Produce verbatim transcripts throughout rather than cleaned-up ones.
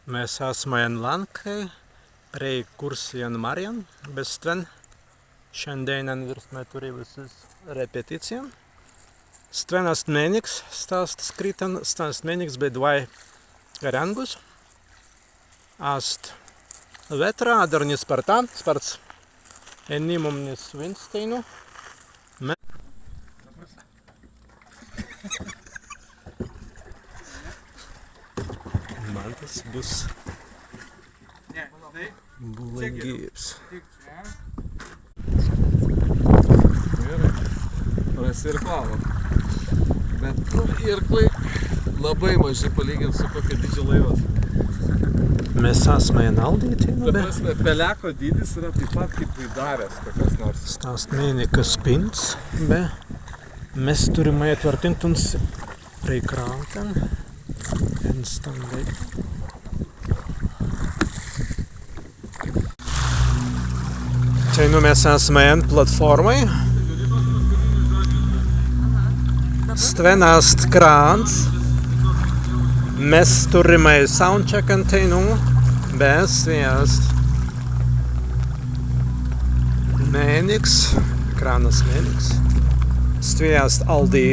Mes asmai en lānkai, prei Kursjan marjan, be stwen šandēinan wīrstmai turīwusis repeticijan. Stwen ast mēniks, sta ast skrītan, stwen ast mēniks bēi dwāi rāngus. Ast wētra, adder ni spārtan, spārts enimmums ni swinst teinū. Me- Mantas bus blogybs. Mes irklawam. Bet, nu, irklai labai maži palygint su kokio dydžio laivas. Mes asmai en aldī teinū, ta be prasme, peleko dydis yra taip pat kaip baidarės kokios nors. Sta ast mēnikas pints, be mes turrimai etwartintuns prei krantan. En stan lei- Teinū mes asmai en platformai. Stwen ast krants. Mes turrimai soundcheckan teinū, be stwi ast mēniks, ekrānas mēniks. Stwi ast aldī.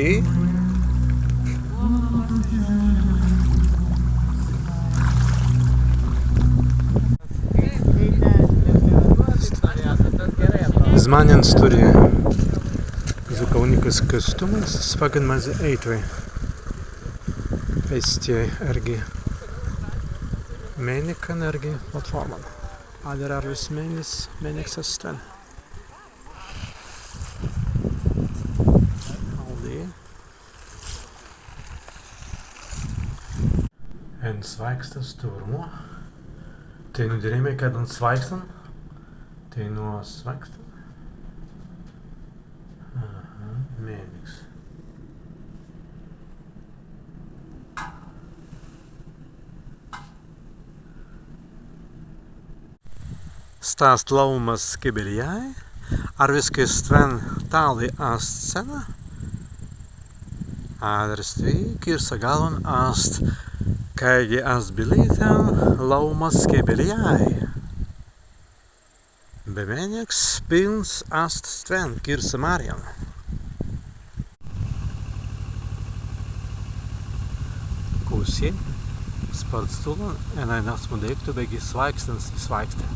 Zmānents turri zukaunīkas kostūmas, paggan mazzi ēitwei. Ēitwei ērgi mēnikan, ērgi platforman. Adder arwis mēniks, mēniks ast stwen. Aldī. En swāikstas turmu. Teinū dirēimai, kaddan swāikstan. Teinū swāikstan. Aha, mēniks. Sta ast Laūmas kebeljāi, arwiskai stwen tāli ast sena, adder stwi kīrsa galwan ast, kāigi ast bilītan, Laūmas kebeljāi. Be mēniks pilns ast stwen kīrsa marjan. Kusi, spārts tūlan, en ainasmu deīktu beggi swāikstan si swāikstē.